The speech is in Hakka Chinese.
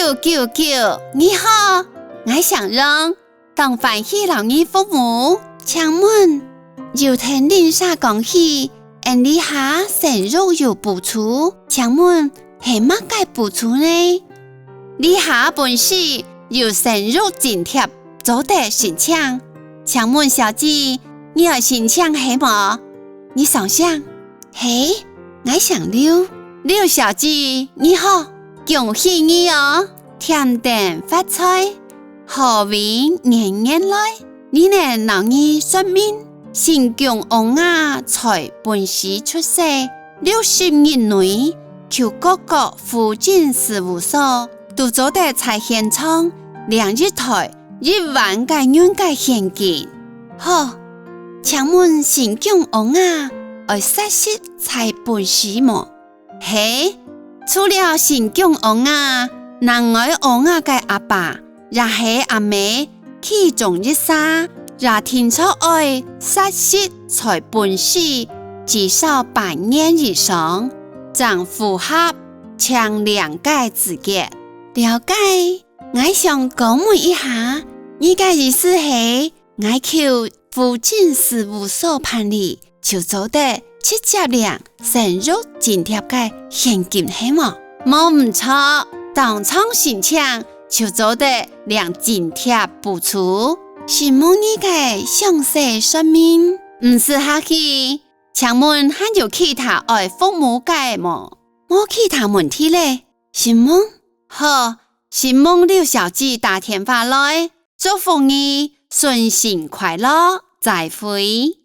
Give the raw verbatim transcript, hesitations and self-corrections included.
九九九，你好，𠊎姓楊，當歡喜摎你服務。請問，有聽鄰舍講起，恁這下生育有補助，請問係麼个補助呢？這下本市有生育津貼做得申請，請問小姐，你愛申請係無？你姓啥？ 係，𠊎姓劉。劉小姐，你好，恭喜你哦！添丁發財，好運年年來。這呢摎你說明，新降嬰兒在本市出世，六十日內，去各個戶政事務所，都做得在現場領一台一萬個銀个現金。好， 請問新降嬰兒愛設籍在本市無？係，除了新降嬰兒，另外嬰兒个阿爸也係阿姆，其中一儕也定著愛設籍在本市至少半年以上，正符合請領个資格。了解，𠊎想過問一下，你个意思係 𠊎去戶政事務所辦理，就做得直接領生育津貼个現金係無？無毋著，當場申請就做得領津貼補助。承蒙你个詳細說明，毋使客氣。請問還有其他愛服務个無？無其他問題了。承蒙。好，承蒙劉小姐打電話來，祝福你順心快樂，再會。